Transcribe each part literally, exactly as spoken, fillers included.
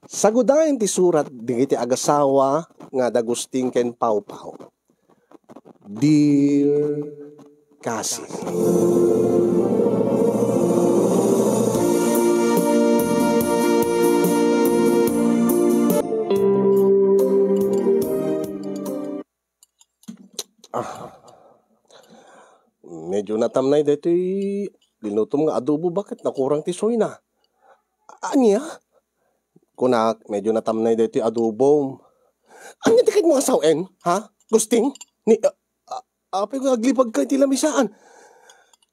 Sagudayen ti surat dagiti agasawa nga da Gusting ken Pawpaw. Dear Cousin. Ah. Medyo natamnay daytoy linutom nga adobo, baket nakurang ti suyna. Ania? Kunak, medyo natamnay daytoy adobom. Ania ti kayatmo nga sawen, ha? Gusting? Ni, ah, ah, apay nga aglibagka iti lamisaan?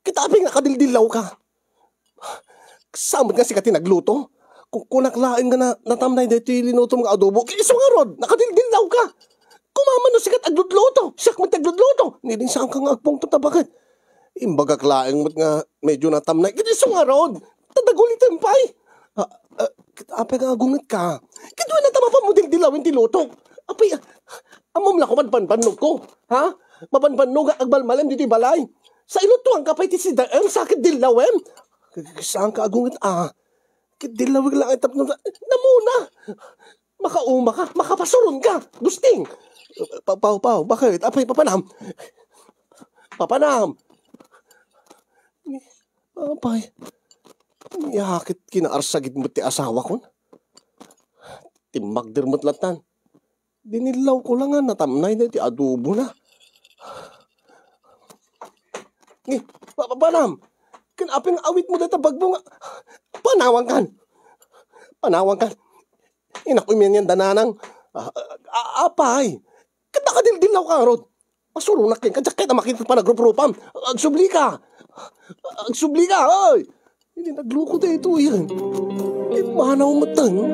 Ket apay nga nakadildillawka? Saan met nga sika ti nagluto? Ku-, kunak laeng nga na-, natamnay daytoy linutom nga adobo. Isu ngarud, nakadildillawka. Kumaman no sika ti aglutluto. Siak met ti aglutluto. Ni, di saanka nga agpungtot a baket. Imbagak laeng met nga medyo natamnay. Ket isu ngarud, ta dagulitem pay. Ah, ah, ket apay nga agungetka? Ket wen, ata mapanmo dildilawen ti lutok. Apay, ah, ammom la koma ti banbannogko, ha? Mabanbannogak agbalmalem ditoy balay. Sa ilutuanka pay ti sidaem, sa ket dillawem. Saanka agunget, ah. Ket dillawek laeng tapno na-, namuna. Makauma ka, makapasuron ka, Gusting. Pa-, Paw, Paw, baket? Apay, papanam. Papanam. Apay, ania ket kinaarsagid met ti asawakon? Timmagder met lattan. Dinillawko la nga natamnay daytoy adobona. Ni, pa-, pa-, panam. Ken apay nga awitmo dayta bagmo nga panawankan. Panawankan. Inakuymenyan da nanang. Ah, ah, apay. Ket nakadildillawka ngarud. Pasuronak kenka, diak kayat a makita ti panagruprupam. Agsubli ka. Agsubli ka, oy. Idi nagluko daytoy, eh. Immanaw met, no?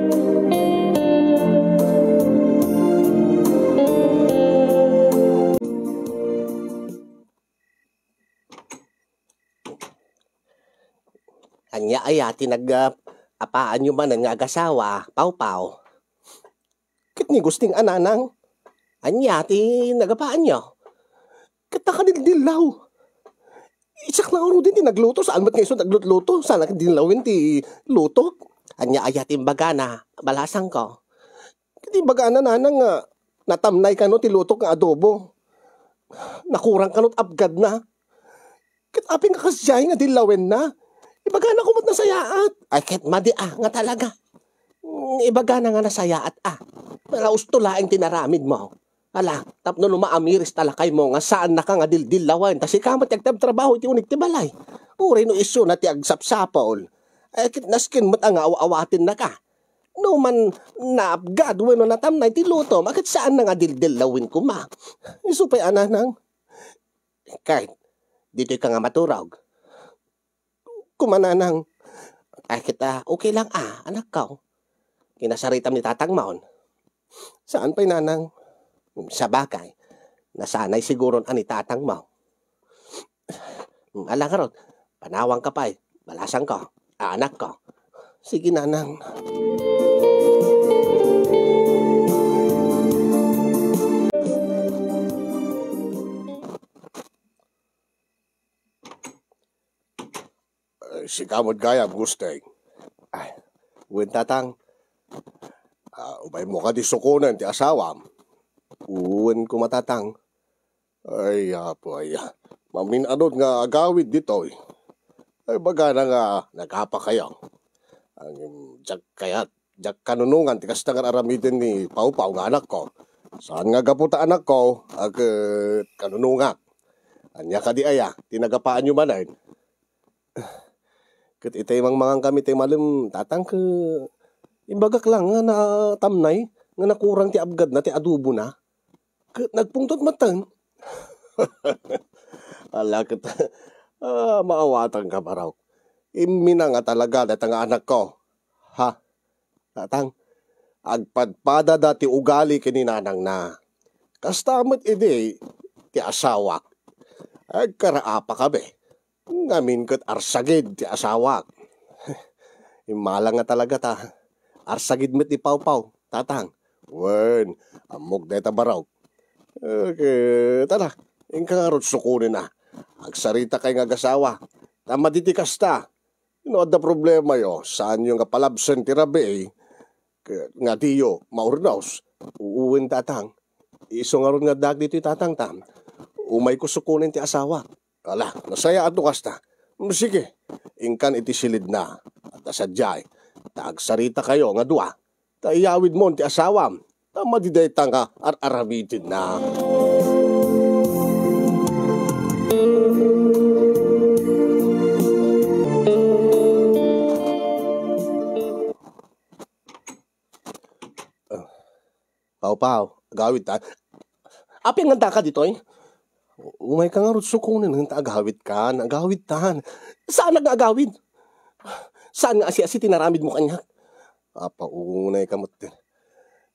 Ania aya ti nag-, ah, apaanyo manen nga agasawa, Pawpaw? Ket ni Gusting a nanang, ania ti nagapaanyo? Ket nakadildillaw. Siak la ngaruden ti nagluto, saan met nga isu ti aglutluto, saan a dillawen ti lutok. Ania aya ti imbagana, balasangko? Ket imbagana nanang nga natamnay kano ti lutok nga adobo. Nakurang kano ti abgadna. Ket apay nga kasdiay nga dillawenna? Ibagana koma ti nasayaat. Ay, ket madi a nga talaga. Mm, ibagana nga nasayaat a. Malausto laeng ti naramidmo. Ala, tapno no maamiris ta lakaymo nga saannaka nga dildillawen, ta sika met ti agtabtrabaho iti uneg ti balay. Uray no isuna ti agsapsapul. Ay, ket nasken met a nga aw-awatennaka. No man naabgad wenno natamnay ti lutom, a ket saanna nga dildillawen koma. Isu pay a nanang. Ket, ditoy ka nga maturog. Kumananang. Ay, ket, ah, okay lang, ah, anakko. Kinasaritam ni tatangmon. Saan pay, nanang? Sabagay, nasanay siguron a ni tatangmo. Ala ngarud, panawanka pay, balasangko, ah, anakko. Sige, nanang. Ay, sika met gayam, Gusting. Ay, wen, tatang. Ah, umaymo kadi sukonen ti asawam? Wen koma, tatang. Ay, apo, ay, ah, mamin-anod nga agawid ditoy. Ay, bagana nga nagapakayo. Ang diak kayat, diak kanunongan ti kasta nga aramiden ni Pawpaw nga anakko. Saan nga gapu ta anakko, a ket kanunongak. Ania kadi aya ti nagapaanyo manen? Ket itay mangmangan kami tay malem, tatang, ket imbagak lang nga natamnay nga nakurang ti abgadna ti adobona. Ket nagpungtot metten. Ala ket, ah, maawatanka, barok. Imminanga talaga dayta nga anakko. Ha? Tatang, agpadpadada ti ugali ken ni nanangna. Kasta met idi ti asawak. Agkaraapakabi. Ngamin ket arsagid ti asawak. Immalang nga talaga ta. Arsagid met ni Pawpaw, tatang. Wen, ammok dayta, barok. Ket, ala, inka ngarud sukonenna. Agsaritakay nga agasawa. Ta madi ti kasta. No adda problemayo, saanyo nga palabsen ti rabii. Nga diyo maurnos. Wen, tatang. Isu ngarud nga addaak ditoy, tatang, ta umayko sukonen ti asawak. Ala, nasayaat no kasta. Mm, sige, inkan iti silidna. Ta sadiay, ta agsaritakayo nga dua, ta iyawidmon ti asawam, ta madidayta nga ar-aramidenna. Pawpaw, agawidtan. Apay nga addaka ditoy? Umayka ngarud sukonen ta agawidkan, agawidtan. Saanak nga agawid? Saan nga asi-asi ti naramidmo kaniak? Apaunayka met.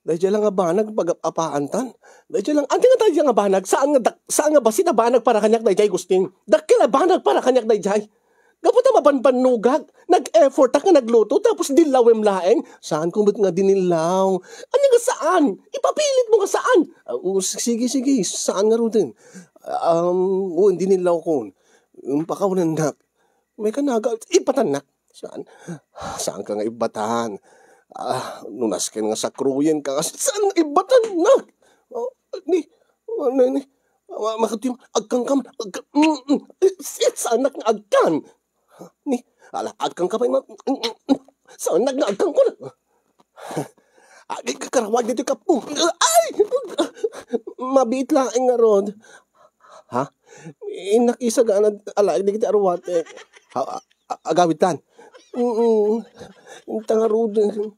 Daydiay la nga banag pagap-apaantan. Daydiay la, ania nga daydiay nga banag? Saan nga dak-, saan nga bassit a banag para kaniak daydiay, Gusting? Dakkel a banag para kaniak daydiay. Gapu ta mabanbannogak, nag-effortak nga nagluto, tapos dillawem laeng. Saanko met nga dinillaw. Ania nga saan? Ipapilitmo nga saan. Ah, o, sige, sige, saan ngaruden? Um, o, dinillawkon. Um, pakawanennak. Umayka nga, ibbatannak. Saan? Saanka nga ibbatan? Ah, no nasken nga sakruyenka nga, saan nga ibbatannak? Oh, ni, ano ni? Ma-, makati-, agkankam, agka-, mm, mm. Eh, saanak nga agkan. Ni, ala, agkankam, ma-, mm, mm, mm. Saanak nga agkankon. Agi, kakarawag ditoy kappom. Ay! Mabiit laeng ngarud. Ha? Innak isagana, ala, dagiti aruatek. Ha, a-, a-, agawidtan. Mm. Inta ngaruden.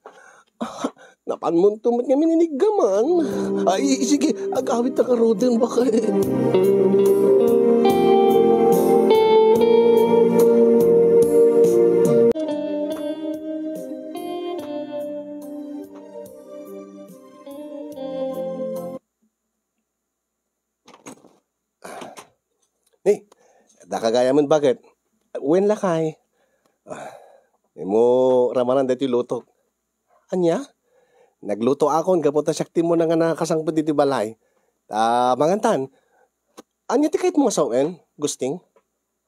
Napanmonto met nga mininiggaman. Ay, sige, agawidta ngaruden, baket. Ni, daka gayamen, baket. Wen, lakay. Ah, imo ramanan daytoy lutok. Ania? Naglutoakon gapu ta siak ti umuna nga nakasangpet ditoy balay. Ta, mangantan. Ania ti kayatmo nga sawen, Gusting?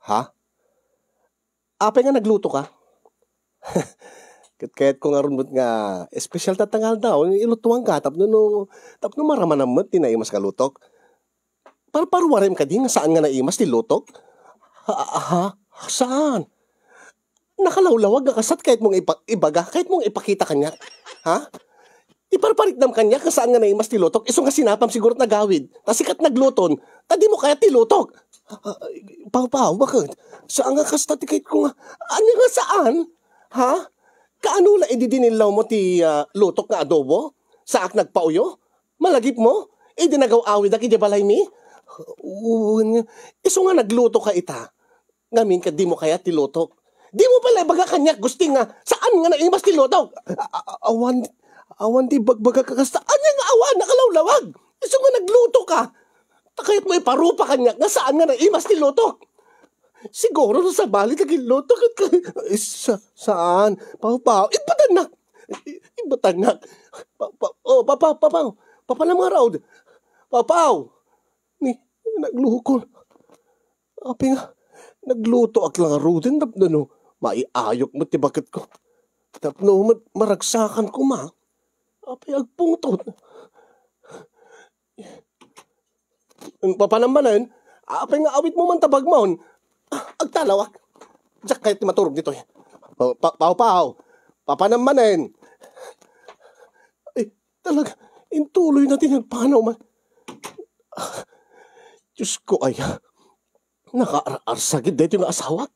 Ha? Apay nga naglutoka? Ket kayatko ngarud met nga espesyal ta nga aldaw, ilutoanka tapno, no, tapno maramanam met ti naimas nga lutok. Parparuarem kadi nga saan nga naimas ti lutok? Ha, ha, saan? Nakalawlawag nga kasta ti kayatmo nga ipa-, ibaga, kayatmo nga ipakita kaniak? Ha? Iparpariknam kaniak nga saan nga naimas ti lutok, isu nga sinapam siguro ti nagawid. Ta sikat nagluton, ta dimo kayat ti lutok. Ah, ah, Pawpaw, baket? Saan nga kasta ti kayatko nga, ania nga saan? Ha? Kaano la idi dinillawmo ti, ah, lutok nga adobo? Saak nagpauyo? Malagipmo? Idi nagaw-awidak idiay balaymi? Wen, isu nga naglutoka ita. Ngamin ket dimo kayat ti lutok. Dimo pay la ibaga kaniak, Gusting, nga saan nga naimas ti lutok. A-, a-, awan, awan ti ibagbagak a kasta. Ania nga awan? Nakalawlawag. Isu nga naglutoka. Ta kayatmo iparupa kaniak nga saan nga naimas ti lutok. Siguro no sabali ti ginluto ket ka-, eh, sa-, saan? Pawpaw, ibatannak. I-, ibatannak. Pa-, pa-, oh, Pawpaw, Pawpaw. Papanam ngarud. Pawpaw. Ni, naglukol. Apay nga, naglutoak la ngaruden tapno no maiayok met ti baketko. Tapno met maragsakan koma. Apay agpungtot. Papanam manen, apay nga awitmo man ta bagmon. Ah, agtalawak. Diak kayat ti maturog ditoy. Pa-, pa-, Pawpaw, papanam manen. Ay, talaga, intuloyna ti nagpanaw man. Ah, Diosko, aya, nakaar-arsagid daytoy nga asawak.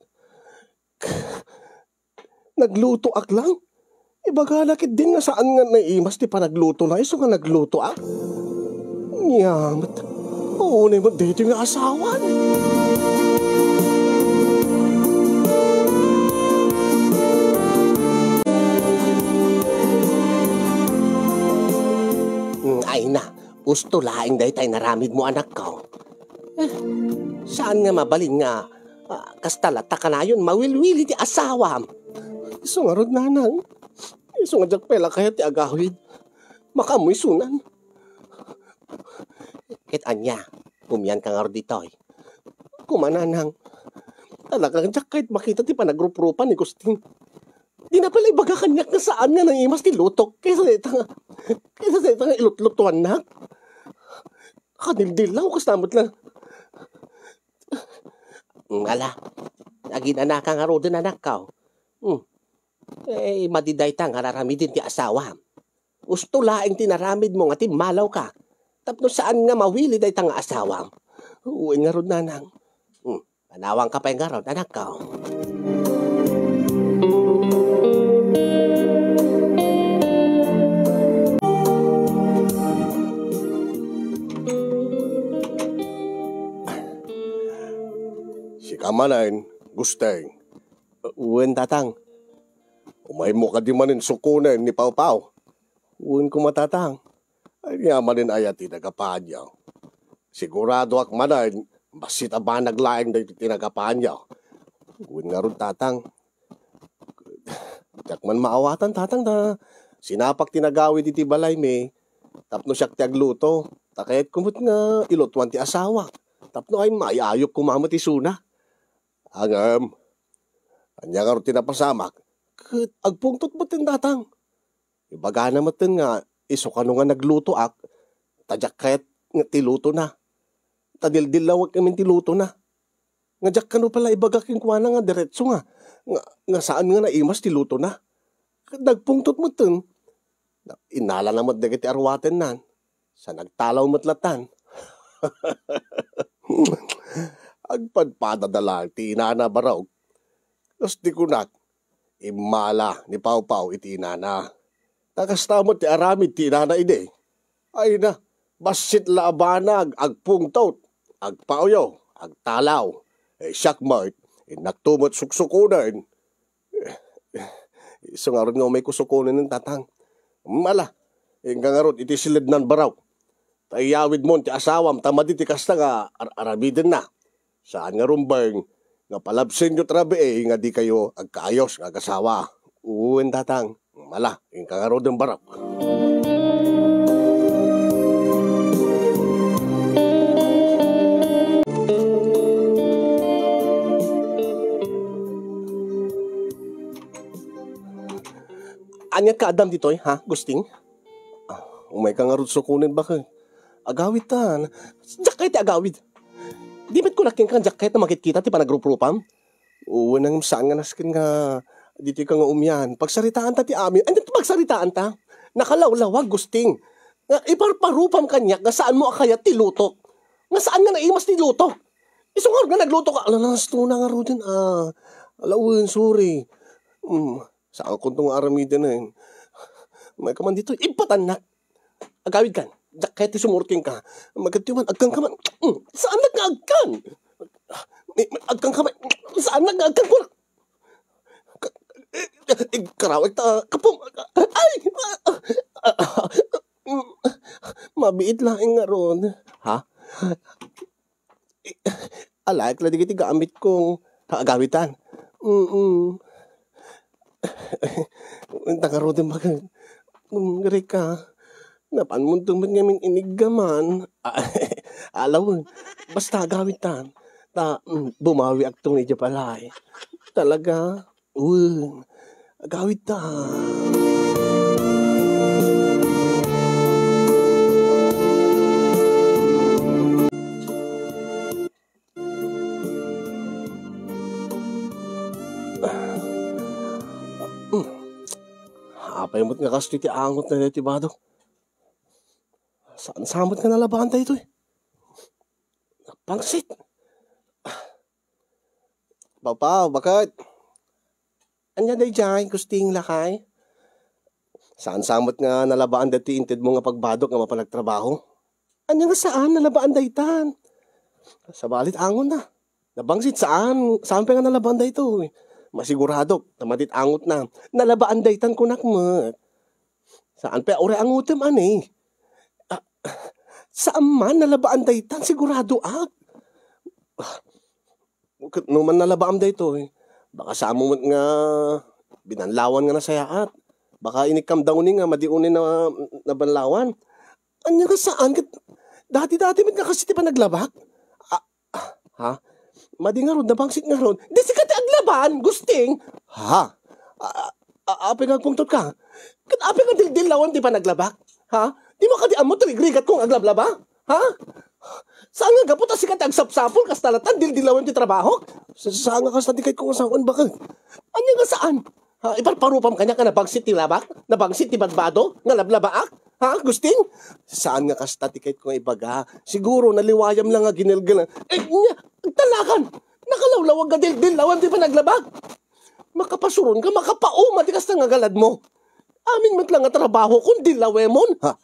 Naglutoak lang. Ibagana ketdin nga saan nga naimas ti panaglutona isu nga naglutoak. Nia met, unay met daytoy nga asawan. Mm, ay na, usto laeng dayta inaramidmo, anakko. Eh, saan nga mabalin nga, ah, kasta latta kanayon mawilwili ti asawam? Isu ngarud, nanang. Isu nga diak pay la kayat ti agawid. Makaammo isunan. Ket ania, umianka ngarud ditoy? Koma, nanang. Talaga, diak kayat makita ti panagruprupan ni Gusting. Dina pay la ibaga kaniak nga saan nga naimas ti lutok. Kaysa dayta nga, kaysa dayta nga ilutlutuannak. Kadildilaw, kasta met la. Ala, aginanaka ngaruden, anakko. Hmm. Eh, madi dayta nga ar-aramiden ti asawam. Husto laeng ti inaramidmo nga timmalawka tapno saan nga mawili dayta nga asawam. Wen ngarud, nanang. Hmm. Panawanka pay ngarud, anakko. Sika manen, Gusteng. Wen, tatang. Umaymo kadi manen sukonen ni Pawpaw? Wen koma, tatang. Ania manen aya ti nagapaanyo? Siguradoak manen, bassit a banag laeng dagiti nagapaanyo. Wen ngarud, tatang. Diak man maawatan, tatang, ta sinapak ti nagawid iti balaymi tapno siak ti agluto. Ta kayatko met nga ilutoan ti asawak tapno ay maiayok koma met isuna. Ngem, ania ngarud ti napasamak? Ket agpungtot metten, tatang. Ibagana metten nga isu kano nga naglutoak, ta diak kayat nga ti lutona. Ta dildillawek ngamin ti lutona. Nga diak kano pay la ibaga kenkuana nga diretso nga, nga, nga saan nga naimas ti lutona. Ket nagpungtot metten. Innalana met dagiti aruatennan. Sa nagtalaw met latan. Agpadpadada laeng ti inana, barok. Kas ti kunak, immala ni Pawpaw iti inana. Ta kasta met ti aramid ti inana idi. Ay na, bassit la a banag, agpungtot, agpauyo, agtalaw. Eh, siak met, innakto met suksukonen. Isu ngarud nga umayko sukonen, tatang. Ala, inka ngarud iti silednan, barok. Ta iyawidmon ti asawam ta madi ti kasta nga ar-, aramidenna. Saan nga rumbeng nga palabsenyo ti rabii nga dikayo agkaayos nga agasawa. Wen, tatang. Ala, inka ngaruden, barok. Ania ti kaaddam ditoy, ha, Gusting? Ah, umayka ngarud sukonen, baket. Agawidtan. Diak kayat ti agawid. Di met kunak kenka, diak kayat a makitkita ti panagruprupam? Wen, ngem saan nga nasken nga ditoyka nga umian. Pagsaritaanta ti amin. Ania ti pagsaritaanta? Nakalawlawag, Gusting. Nga iparparupam kaniak nga saanmo a kayat ti lutok. Nga saan nga naimas ti lutok. Isu ngarud nga naglutoka. Ala, nastona ngaruden, ah. Ala, wen, sorry. Mm. Saankonto nga aramiden, eh. Umayka man ditoy, ibpatannak. Agawidkan. Diak kayat ti sumurot kenka. Magkadto man, agkanka man. Mm, saannak nga agkan? Agkanka man. Saannak nga agkan, kunak? Ka-, eh, eh, karawek ta, kapum-, ay! Mm, mabiit laeng ngarud. Ha? Alaek la dagiti gamitko. Agawidtan. Mm. Wen, ta ngaruden, baket. Mm, Rika, napanmonto met ngamin iniggaman. Ah, ala wen. Basta agawidtan. Ta, mm, bumawiakto idiay balay. Talaga. Wen, agawidtan. Apay met nga kastoy ti angotna daytoy badok? Saan sa met nga nalabaan daytoy? Pangsit. Papa, baket? Ania daydiay, Gusting, lakay? Saan sa met nga nalabaan daytoy intedmo nga pagbadok nga mapan agtrabaho? Ania nga saan, nalabaan daytan. Sabali ti angotna. Nabangsit, saan, saan pay nga nalabaan daytoy. Masiguradok, ta madi ti angotna. Nalabaan daytan, kunak met. Saan pay, uray angotem, ani? Ah, saan man, nalabaan daytan, siguradoak. Ket no man nalabaam daytoy, baka saanmo met nga binanlawan nga nasayaat. Baka inikkam da unay nga madi unay na, nabanlawan. Ania nga saan ket dati-dati met nga kastoy ti panaglabak? Ah, ha? Madi ngarud, nabangsit ngarud. Di sika ti aglaban, Gusting! Ha? Ah, A-, apay nga agpungtotka? Ket apay nga dildillawem ti panaglabak? Ha? Dimo kadi ammo ti rigrigatko nga aglablaba? Ha? Saan nga gapu ta sika ti agsapsapul, kasta latta dildillawem ti trabahok? Sa-, saan nga kasta ti kayatko nga sawen, baket? Ania nga saan? Ha, iparparupam kaniak nga nabangsit ti labak? Nabangsit ti badbado nga lablabaak? Ha, Gusting? Saan nga kasta ti kayatko nga ibaga? Siguro naliwayam lang nga ginelgel. Eh, nia, agtalakan! Nakalawlawag nga dildillawem ti panaglabak! Makapasuron ka, makapauma ti kasta nga galadmo. Amin met lang nga trabahokon, dillawemon. Ha?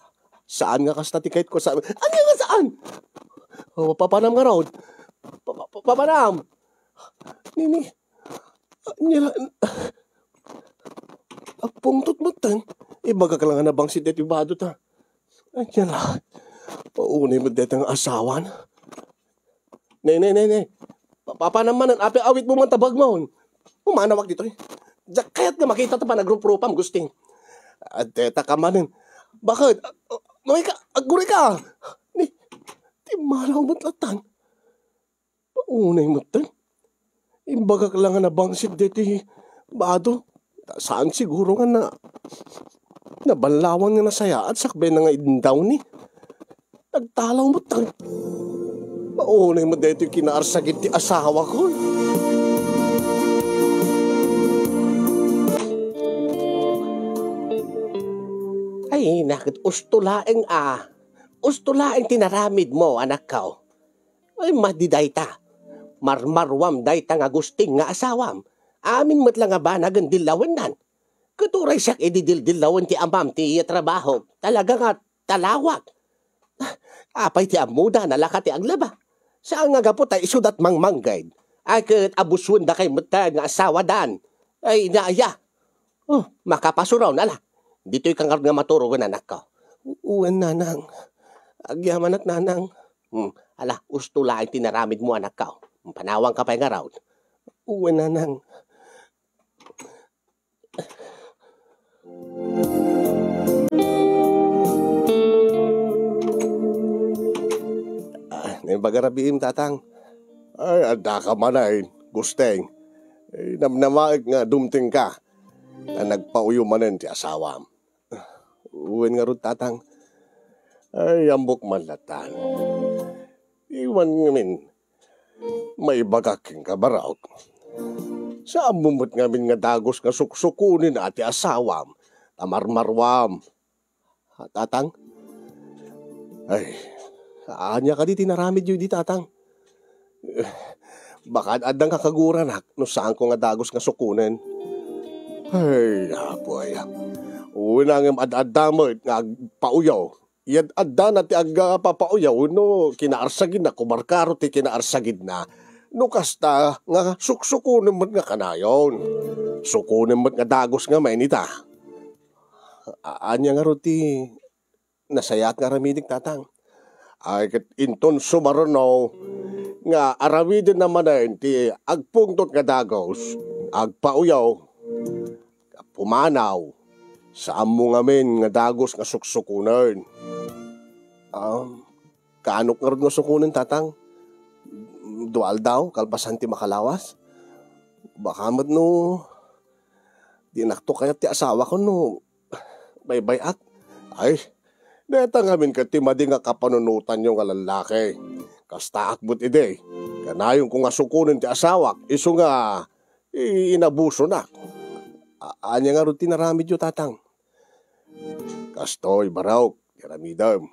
Saan nga kasta ti kayatko sa... Ania nga saan? Oh, papanam ngarud. Pa-, pa-, pa-, papanam. Nini. Ania la-, agpungtot metten. Ibagak lang nga nabangsit daytoy bado ta. Ania la. Paunay met dayta nga asawan. Ne, ne, ne, ne. Pa-, papanam manen, apay awitmo man ta bagmon. Pumanawak ditoy. Diak kayat nga makita ta panagruprupam, Gusting. Adda ta ka manen. Baket? Ag-, ag-, agguray ka. Ni, timmalaw met lattan. Paunay metten. Imbagak lang nga nabangsit deti bado. Ta saan siguro nga na, nabanlawan nga nasayaat sakbay na nga indawni. Nagtalaw met ta. Paunay met daytoy kinaarsagid ti asawako. Ay, naket, usto laeng a. Usto laeng ti naramidmo, anakko. Ay, madi dayta. Marmaruam dayta nga Gusting nga asawam. Amin met la nga banagen dillawennan. Ket uray siak idi dildillawen ti amam ti iya trabaho, talaga nga talawak. Apay ti ammoda, nalaka ti aglaba? Saan nga gapu ta isudat mangmangged? Ay, ket abusuendakay metten nga asawadan. Ay, naaya. Oh, makapasuraw na la. Ditoy ka ngarud nga maturo ken anakko. U-, wen, nanang. Agyamanak, nanang. Hmm, ala, usto laeng ti naramidmo, anakko. Panawanka pay ngarud. Wen, nanang. Ah, naimbag a rabiim, tatang. Ay, addaka manen, Gusting. Eh, namnamaek nga dumtengka ta nagpauyo manen ti asawam. Wen ngarud, tatang. Ay, ammok man lattan. Iwan ngamin, maibagak kenka, Barok. Saanmo met ngamin nga dagus nga suksukonen a ti asawam ta marmaruam. Ha, tatang? Ay, ania kadi ti naramidyo idi, tatang? Baka ad-addan kakaguranak no saanko nga dagus nga sukonen. Ay, apo aya. Wen, ngem ad-adda met nga agpauyaw. Yad-addana ti agpapauyaw no kinaarsagidna, kumarkaro ti kinaarsagidna. No kasta nga suksukonen met nga kanayon. Sukonen met nga dagus ngamin ita. A-, ania ngarud ti nasayaat nga aramidek, tatang? Ay, ket inton sumaruno nga arawidenna manen ti agpungtot nga dagus, agpauyaw, pumanaw, saanmo ngamin nga dagus nga suksukonen. Um, kaanok ngarud nga sukonen, tatang? Dua aldaw kalpasan ti makalawas? Baka met no dinakto kayat ti asawakon no baybay-ak. Ay, dayta ngamin ket ti madi nga kapanunotanyo nga lallaki. Kastaak met idi. Kanayonko nga sukonen ti asawak, isu nga i-, inabusonak. A-, ania ngarud ti naramidyo, tatang? Kastoy, Barok, ti aramidem.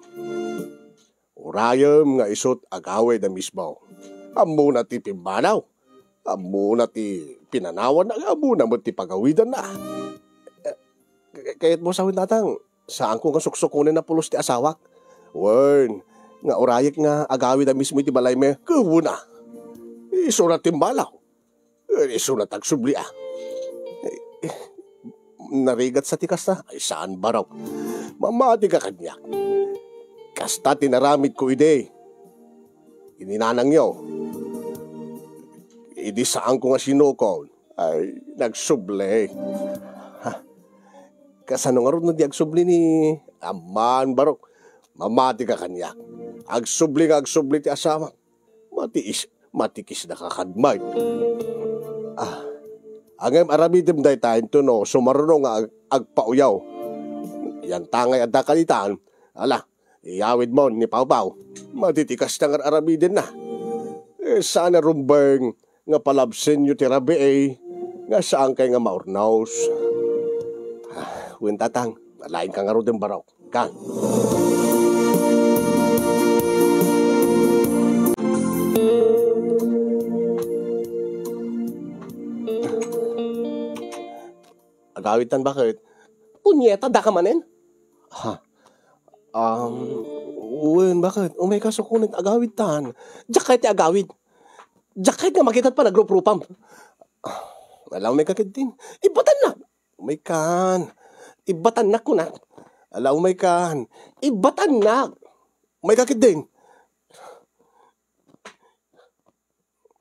Urayem nga isut' agawid a mismo. Ammona ti pimmanaw. Ammona ti pinanawanna, ammona met ti pagawidanna. Eh, kay-, kayatmo sawen, tatang, saanko nga suksukonen a pulos ti asawak? Wen, nga urayek nga agawid a mismo iti balaymi, ket wen a. Isuna ti immalaw. Wen, isuna ti agsubli a. Eh, narigat sa ti kasta? Ay, saan, Barok. Mamatika kaniak. Kasta ti naramidko idi. Ini nanangyo. Idi saanko nga sinukon. Ay, nagsubli. Ha? Kasano ngarud no di agsubli ni Amman, Barok? Mamatika kaniak. Agsubli nga agsubli ti asawak. Matiis, matikisdaka kad met. Ah, Ngem aramidem dayta intono sumaruno nga ag-, agpauyaw. Yantangay adda kanitan, ala, iyawidmo ni Pawpaw. Madi ti kasta nga ar-aramiden na. Eh, saan a rumbeng nga palabsenyo ti rabii nga saankay nga maurnos. Ah, wen, Tatang, alaenka ngaruden, barok. Kan. Agawidtan, baket? Punyeta, daka manen? Ha? Um, wen, baket? Umayka sukonen, agawidtan. Diak kayat ti agawid. Diak kayat nga makitat panagruprupam. Ala, umayka ketdin. Ibbatannak. Umaykan. Ibbatannak, kunak. Ala, umaykan. Ibbatannak. Umayka ketdin.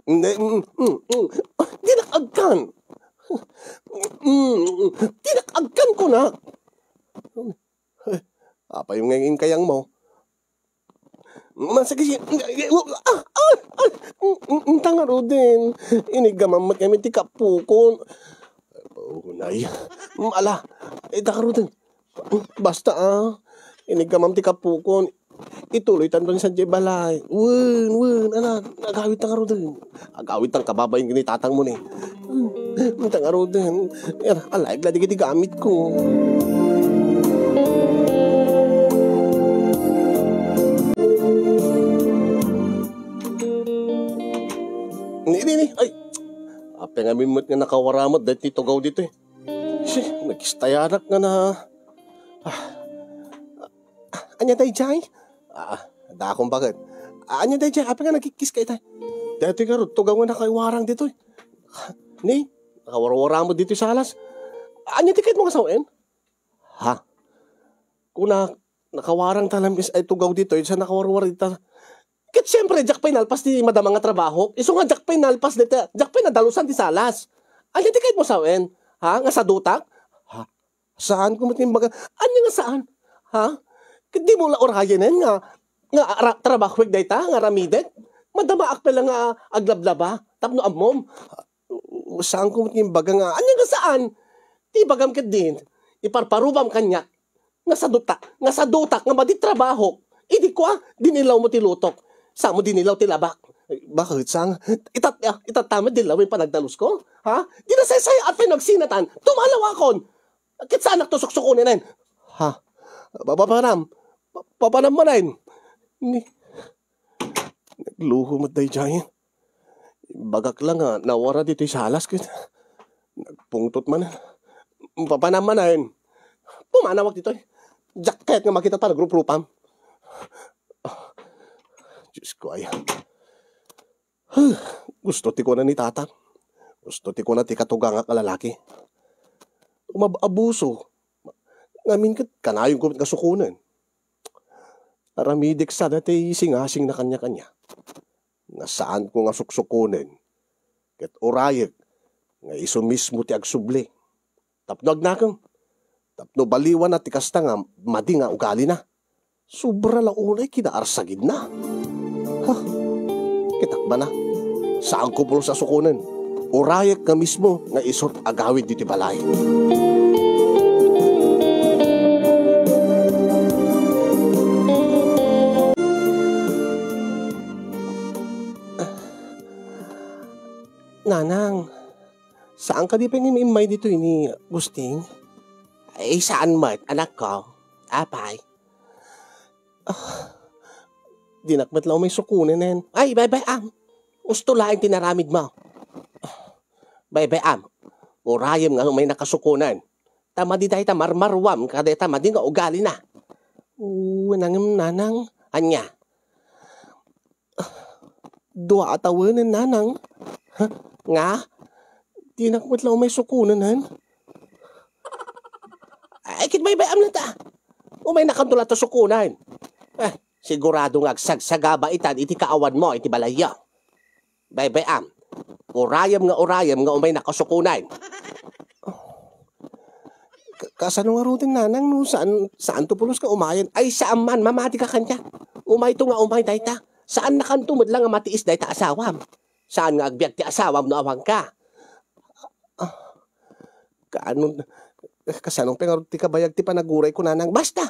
Hindi, mm, mm, mm. Dinak agkan. Mm, mm. Dinak agkan, kunak. Apay nga inkayangmo? Masakit. Ah, ah, ah. Inta ngaruden. Iniggamam met kami ti kapukon. Unay. Ala, inta ngaruden. Basta, ah. Iniggamam ti kapukon. Ituloytan don sadiay balay. Wen, wen, ala, agawidtan ngaruden. Agawidtan kababain ni tatangmo ni. Inta ngaruden. Ala, alaek la dagiti gamitko. Ni, ni, ni. Ay. Apay ngamin met nga nakawaramot daytoy tugaw ditoy. Si, nagistayanak nga na. Ah. Ania daydiay? Ah, dakon, baket? Ania daydiay? Apay nga nagkikkis ka itay? Daytoy garud, tugaw nga nakaiwarang ditoy. Ni, nakawarwaramot ditoy salas. Ania ti kayatmo nga sawen? Ha? Kuna, nakawarang talamis ay tugaw ditoy, sa nakawarwar ita. Ket siempre, diak pay nalpas ti madama nga trabaho. Isu nga diak pay nalpas dita, diak pay nadalusan ti salas. Ania ti kayatmo sawen? Ha? Nga sadutak? Ha? Saanko met nga imbaga. Ania nga saan? Ha? Ket dimo la urayenen nga, nga ara-, trabahoek dayta, nga aramidek? Madamaak pay la nga aglablaba, tapno ammom. Saanko met nga imbaga nga, ania nga saan? Ti ibagam ketdin, iparparubam kaniak. Nga sadutak, nga sadutak, nga madi trabaho. Idi kua, dinillawmo ti lutok. Saanmo dinillaw ti labak. Baket, saan? Itat-, ah, itatta met dillawen panagdalusko? Ha? Di nasaysayaat pay no agsinatan. Tumalawakon. Ket saannak to suksukonen. Ha? Papanam. Papanam manen. Ni, nagluho met daydiay. Imbagak la nga nawara ditoy salas ket nagpungtot manen. Papanam manen. Pumanawak ditoy. Diak kayat nga makita ta nagruprupam. Ah, Diosko aya. Huh, gusto ti kuna ni Tatang. Gusto ti kuna ti katugangak a lalaki. Umab-abuso. Ngamin ket kanayonko met nga sukonen. Aramidek sada ti singasingna kaniakania. Nga saanko nga suksukonen. Ket urayek nga isu mismo ti agsubli. Tapno agnakem. Tapno baliwana ti kasta nga madi nga ugalina. Sobra la unay kinaarsagidna. Ha? Kitak man a, saanko pulos a sukonen. Urayek nga mismo nga isut agawid ditoy balay. Nanang, saan kadi pay nga immay ditoy ni Gusting? Ay, saan met, anakko. Apay? Ah, dinak met la umay sukonen. Ay, baybay-am. Usto laeng ti naramidmo. Baybay-am, urayem nga umaynak a sukonen. Ta madi dayta marmaruam kadayta madi nga ugalina. Wen, ngem, nanang. Ania? Dua a tawenen, nanang. Ha? Nga? Dinak met la umay sukonen. Ay, ket baybay-am latta. Umaynakanto latta sukonen. Eh, sigurado nga agsagsagaba itan iti kaawanmo iti balayyo. Baybay-am. Urayem nga urayem nga umaynak a sukonen. Ka-, kasano ngaruden, nanang, no saan, saanto pulos nga umayen? Ay, saan man, mamatika kaniak. Umayto nga umay dayta. Saannakanto met la nga matiis dayta asawam. Saan nga agbiag ti asawam no awanka? Ah, Kaano, kasano pay ngarud ti kabayag ti panagurayko, nanang? Basta!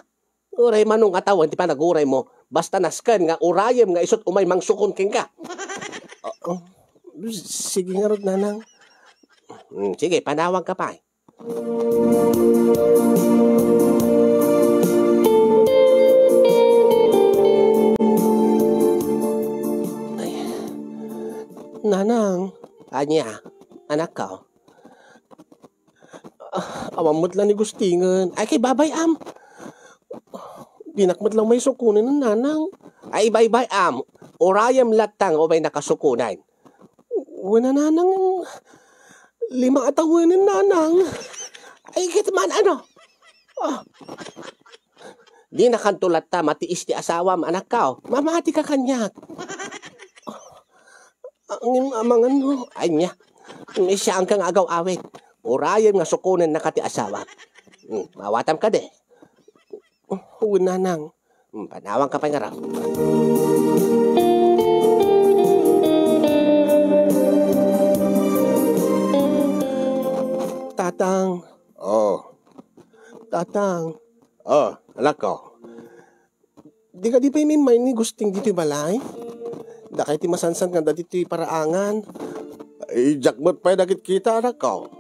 Uray mano nga tawen ti panaguraymo, basta nasken nga urayem nga isut' umay mangsukon kenka. Ah, ah, sige ngarud, nanang. Hmm, sige, panawagka pay. Ay. Nanang. Ania, anakko? Ah, awan met la ni Gustingen. Ay, kay baybay-am. Dinak met la umay sukonen, nanang. Ay, baybay-am. Urayem latta nga umay nakasukonen. Wen a, nanang, lima a tawenen, nanang. Ay, ket man, ano? Ah. Dinakanto latta matiis ti asawam, anakko. Mamatika kaniak. Ah, ngem amangan no, ania? Siaanka nga agaw-awid. Urayem nga sukonennaka ti asawam. Hmm, maawatam kadi? Wen, nanang. Hmm, panawagka pay ngarud. Tatang. Oh. Tatang. Oh, anakko. Di kadi pay immay ni Gusting ditoy balay? Dakay ti masansan nga adda ditoy paraangan. Ay, diak met pay nakitkita, anakko.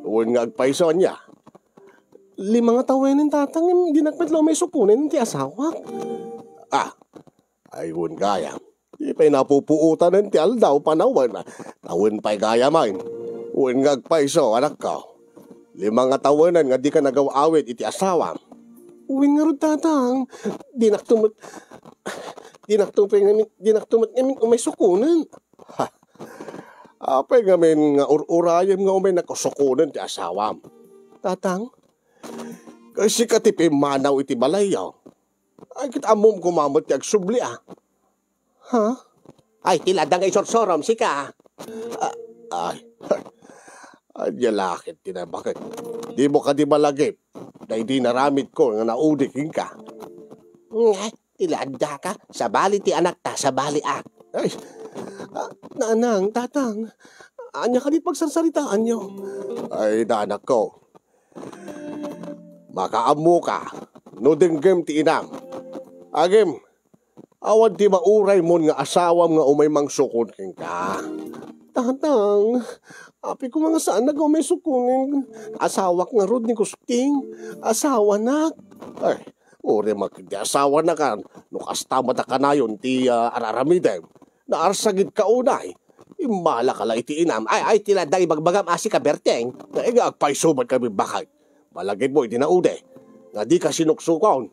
Wen nga agpayso, ania? Lima nga tawenen, tatang, ngem dinak met la umay sukonen ti asawak. Ah, ay, wen gayam. Di pay napupuotanen ti aldaw, panawen. Tawen pay gayam, ay. Wen nga agpayso, anakko. Lima nga tawenen nga dika nagaw-awid iti asawam. Wen ngarud, tatang. Dinakto met, dinakto pay ngamin, dinakto met ngamin umay sukonen. Ha. Apay ngamin nga ur-urayem nga umay nakasukonen ti asawam? Tatang, ket sika ti pimmanaw iti balayyo. Ay, ket ammom koma met ti agsubli, a. Ha? Ay, ti ladda nga isursurom, sika. Ah, ay, ania la ket ti naibaket? Dimo kadi malagip daydi naramidko nga naudi kenka? Nga, ti laddaka, sabali ti anakta, sabaliak. Ay, ah, nanang, tatang, ania kadi ti pagsarsaritaanyo? Ay, anakko, makaammoka no denggem ti inam. Ngem, awan ti mauraymon nga asawam nga umay mangsukon kenka. Tatang, apay koma nga saannak nga umay sukonen? Asawak ngarud ni Gusting. Asawanak. Ay, uray met ti asawanakan, no kasta met a kanayon ti, ah, ar-aramidem. Naarsagidka unay. Immalaka la iti inam. Ay, ay, ti ladda nga ibagbagam a sika, Berteng. Ay, nga agpayso met kami, baket. Malagipmo iti naudi nga dika sinuksukon.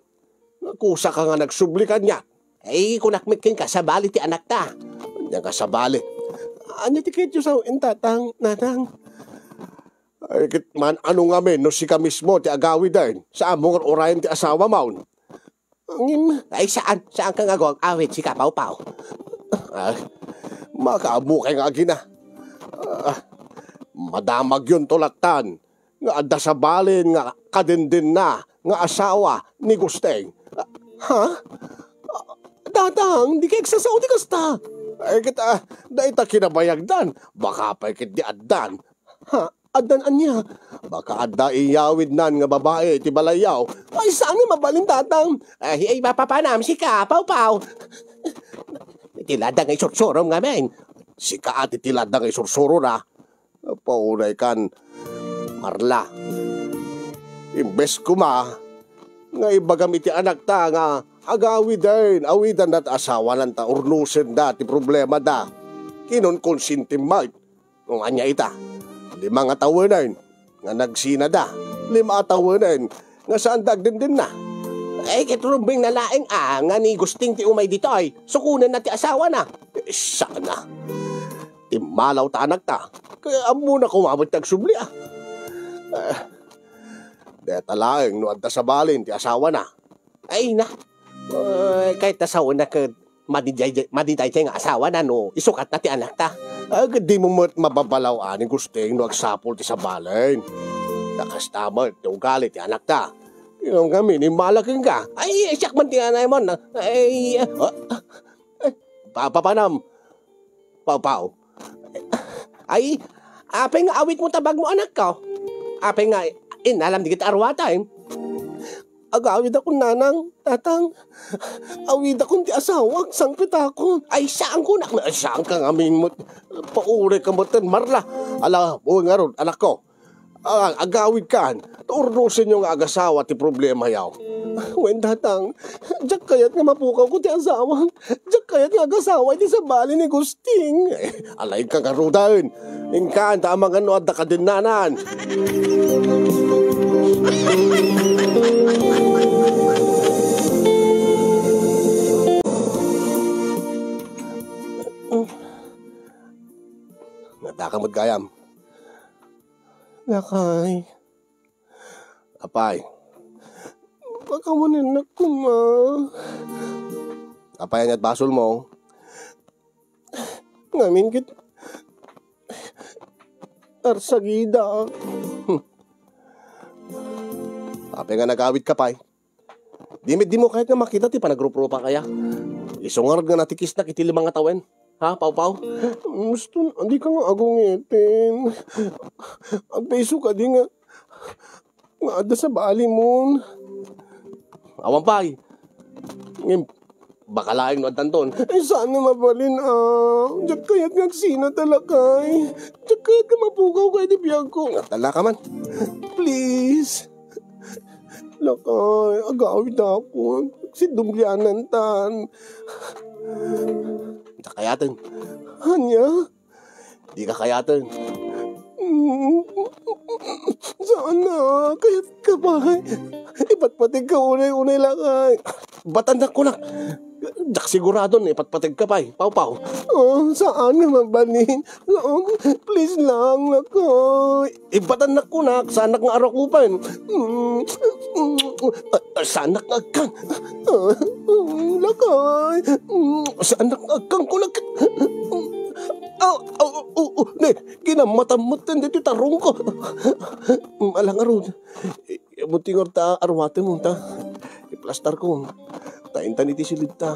Nakusaka nga nagsubli kaniak. Ay, kunak met kenka, sabali ti anakta. Ania nga sabali? Ania ti kayatyo sawen, tatang, nanang? Ay, ket man-ano ngamin no sika mismo ti agawiden? Saanmo nga ur-urayen ti asawam? Ngem, ay, saan, saanka nga agawid, sika, Pawpaw? Ah, makaammoka nga agina. Ah, madamagyonto lattan nga adda sabalen nga kadendena nga asawa ni Gusting. Ah, ha? Ah, tatang, dika agsasao ti kasta. Ay, ket, ah, dayta kinabayagdan, baka pay ket di addan. Ha? Addan ania? Baka adda iyawidnan nga babai iti balayyo. Ay, saan nga mabalin, tatang? Ay, ay, mapapanam, sika, Pawpaw. Ti ladda nga isursurom ngamin. Sika ti ladda nga isursurona. Paunaykan, Marla. Imbes koma nga ibagam iti anakta nga agawiden, awidanna ti asawana ta urnusenda ti problemada. Kinunkonsintim met. Ngem ania ita? Lima nga tawenen nga nagsinada. Lima a tawenen nga saanda agdendenna. Ay, ket rumbengna laeng a nga ni Gusting ti umay ditoy. Sukonenna ti asawana. Eh, saan a? Timmalaw ta anakta. Kaya ammona koma met ti agsubli a. Eh, deta laeng no adda sabalen ti asawana. Ay na. Eh, kayat ta sawen a ket madi daydiay, madi daydiay nga asawana no isukatna ti anakta. Ay, ket dimo met mababalaw a ni Gusting no agsapul ti sabalen. Ta kasta met ti ugali ti anakta. Ngem ngamin, immala kenka. Ay, siak man ti anay mon. Ay, ah, ah, ah, papapanam. Pawpaw. Ay, apay nga awitmo ta bagmo, anakko? Apay nga, inalam dagiti arwatem? Agawidakon, nanang, tatang. Awidakon ti asawak, sangpetakon. Ay, saanko, nak-, saanka ngamin met. Paurayka met, Marla. Ala, buhay ngarud, anakko. Ah, agawidkan. Urnosenyo nga agasawa ti problemayo. Wen, tatang, diak kayat nga mapukawko ti asawak. Diak kayat nga agasawa iti sabali ni Gusting. Alaydka ngaruden. Inkan ta amangan no adda kadennanan. Nadaka met gayam. Lakay. Apay? Pakawanennak koma. Apay ania't basolmo? Ngamin ket arsagida. Hmm. Apay nga nagawidka pay? Di met dimo kayat nga makita ti panagruprupak aya? Isu ngarud nga natikisnak iti lima nga tawen. Ha, Pawpaw? Gusto, dika nga agungeten. Agpaiso kadi nga, nga adda sabalimon. Awan pay. Ngem, baka laeng no addanton. Ay, saan nga mabalin, ah? Diak kayat nga agsina ta, lakay. Diak kayat nga mapukawka iti biagko. Nga tala ka man. Please. Lakay, agawidakon. Sidumblianantan. Dika kayaten. Ania? Dika kayaten. Mm, saan na? Kayatka pay. Ipatpategka unay, unay, lakay. Batannak kunak. Diak siguradon, ipatpategka pay, Pawpaw. Oh, saan nga mabalin? Lang, please lang, lakay. Ibatannak kunak, saanak nga arakupen. Mm, mm, ah, ah, saanak nga agkan. Ah, mm, lakay. Mm, saanak nga agkan kunak. Ah, ah, oh, oh, ne, kinamatam met ditoy tarongko. Mm, ala ngarud. I-, ibuti ngarud ta arwatem ta. Iplastarko. Ta intan iti silidta.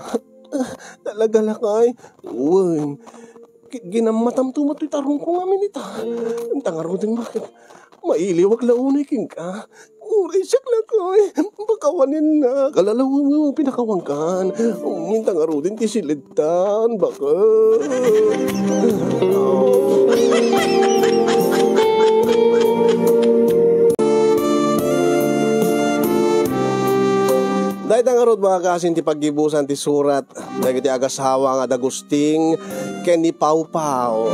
Talaga, lakay? Wen. Ki-, ginammatam to met toy tarongko ngamin ita. Inta ngaruden, bakit? Mailiwak la unay kenka. Uray siak, lakay. Pakawanennak. Alalaw, pinakawankan. Inta ngaruden ti silidtan, bakit? Dayta ngarud, mga kasin, ti paggibusan ti surat dagiti agasawa nga da Gusting ken ni Pawpaw.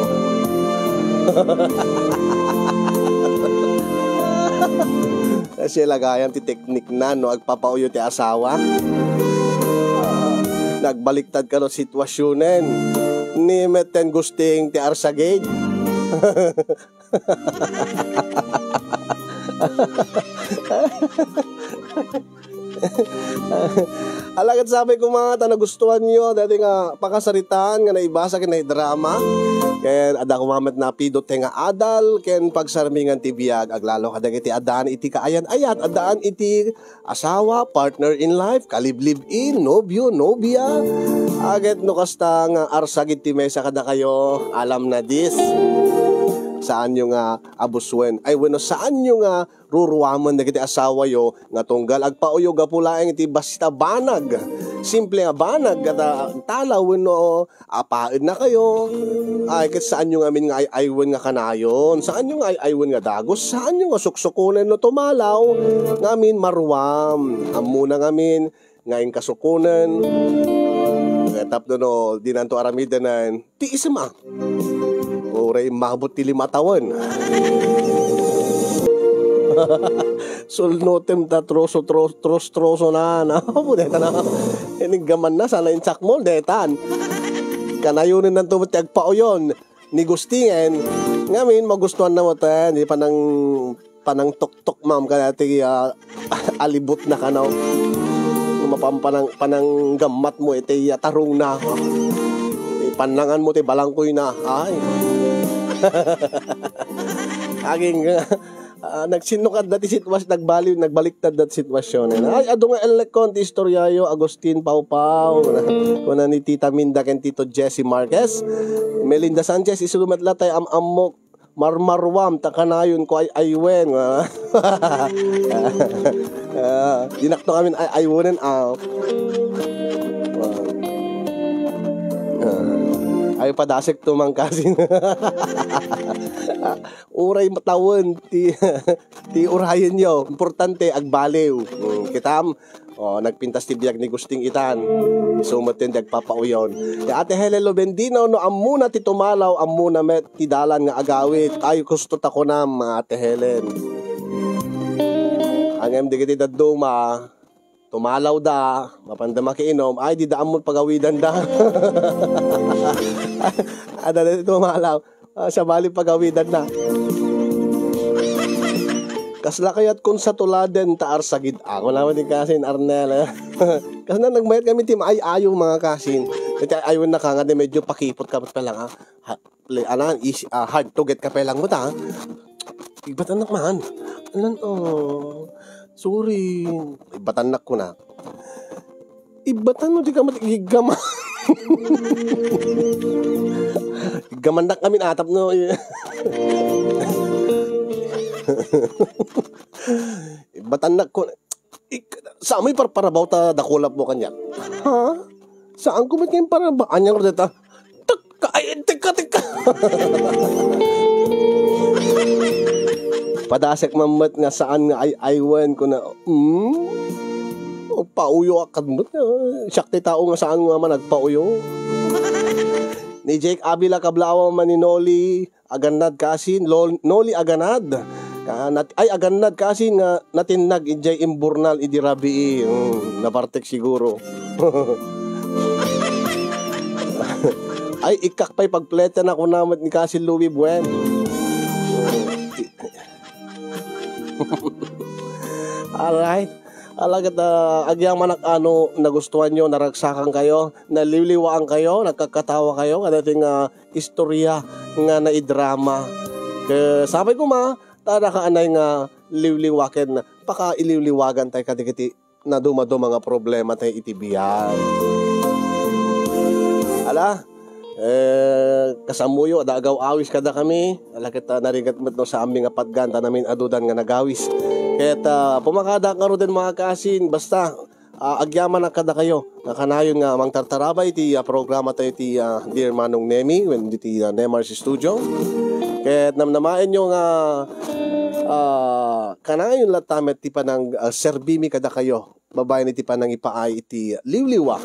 Kasi lagayam ti teknikna no agpapaoyo ti asawa. Nagbaliktad kano situasionen ni metten Gusting ti arsagid. Ala ket sapay koma ta nagustuanyo daytoy nga pakasaritaan nga naibasa ken naidrama. Ken adda koma met napidut nga adal ken pagsarmingan ti biag. Aglalo kadagiti addaan iti kaayan-ayat, addaan iti asawa, partner in life, kaliblib-in, nobio, nobia. Ket no kasta nga arsagid ti maysa kadakayo, alam na dis. Saanyo nga abusuen. Ay, bueno, saanyo nga ruruamen dagiti asawayo nga tunggal agpaoyo gapu laeng iti basta banag. Simple nga banag, ket, ah, talaw wenno apaennakayo. Ay, ket saanyo ngamin nga ay-aywen nga kanayon. Saanyo nga ay-aywen nga dagus. Saanyo nga suksukonen no tumalaw. Ngamin maruam. Ammona ngamin nga inkasukonen. Nga tapno no dinanto aramidenen, ti isem a. Uray mabut ti lima tawen. Sulnotem ta troso, tro-, tros-troso na, na. Apo, deta na. Iniggaman na, sana insakmol, detan. Kanayonen nanto ti agpaoyon ni Gustingen. Ngamin, magustuhan na mo ten, di panang panangtuktok, ma'am, kada ti, ah, alibut na kano. Mapan-, panang-, pananggammat mo iti, ah, tarong na. Ipannangan mo ti balangkoy na. Ay. Aging, ah, nagsinnukad dati sitwas-, nagbali-, nagbaliktad dati sitwasyon. Ay, adu nga ellekkon ti istoryayo, Agustin Pawpaw. Kuna ni Tita Minda ken Tito Jesse Marquez. Melinda Sanchez, isu met la tay am-ammok. marmaruam ta kanayon ko ay aywen. Ah, dinakto amin ay aywonen, ah. Ah, ay padasek to, Mang Kasin. Uray matawen ti, ti urayenyo. Importante, agbaliw. Hmm, kitam? O, nagpintas ti biag ni Gusting itan. Isu met ti agpapauyon. Ni Ate Helen Lobendino, no ammona ti tumalaw, ammona met ti dalan nga agawid. Ay, gusto ta kunam, Ate Helen. Ngem dagiti dadduma, tumalawda, mapanda makiinom, ay, dida ammo pagawidanda. Adda dagiti tumalaw. Ah, sabali pagawidanna. Kasla kayat kon satuladen ta arsagid ako naman ni Kasin Arnel, eh. Kasla nagmayat kami ti maay-ayo, mga kasin. Iti ay-ayo na ka nga, di medyo pakipot ka pa lang, ah. Ha, le-, ana, is, ah, hard to get ka pa lang mo ta, ah. Ibatannak man. Anan, oh, sorry. Ibatannak ko na. Ibatan mo, di ka mat-, igigama. Iggamannak amin atap no. Ibatannak ko. Ik-, sa amoy parparabaw ta dakulap mo kanya. Ha? Saan ko met ngayon paraba? Anyang rodeta? Tekka, ay, tekka, tekka. Padasek man met nga saan nga ay-aywen ko na, hmm? O, pauyo a kadmet nga. Siak ti tao nga saan nga man agpauyo. Ni Jake Avila, kablawan man ni Noli Aganad kasin, Lol-, Noli Aganad. Ka-, nat-, ay, Aganad kasin nga natinnag idiay imburnal idi rabii. Hmm, nabartek siguro. Ay, ikkak pay pagpleta na kunam met ni Kasil Louie Buen. Alright. Ala ket, ah, agyamanak a no nagustuhan yo, naragsakan kayo, naliwliwaan kayo, nagkakatawa kayo, kadagiti nga istorya nga naidrama. Ket sapay koma, ta adda kaanay nga liwliwa ken pakailiwliwagan tayo kadagiti nadumaduma nga problema tayo iti biag. Ala, eh, kasammoyo, adda agaw-awis kadakami. Ala ket, ah, narigat met no saanmi nga patgan, ta namin-adudan nga nagawis. Ket, ah, pumakadak ngaruden, mga kasin, basta, ah, agyamanak kadakayo nga kanayon nga mangtartaraba iti, ah, programa tayo iti, ah, Dear Manong Nemi, wen iti, ah, Nemar's Studio. Ket namnamaenyo nga, ah, kanayon latta met ti panang, ah, serbimi kadakayo babaen iti panangipaay iti liwliwa.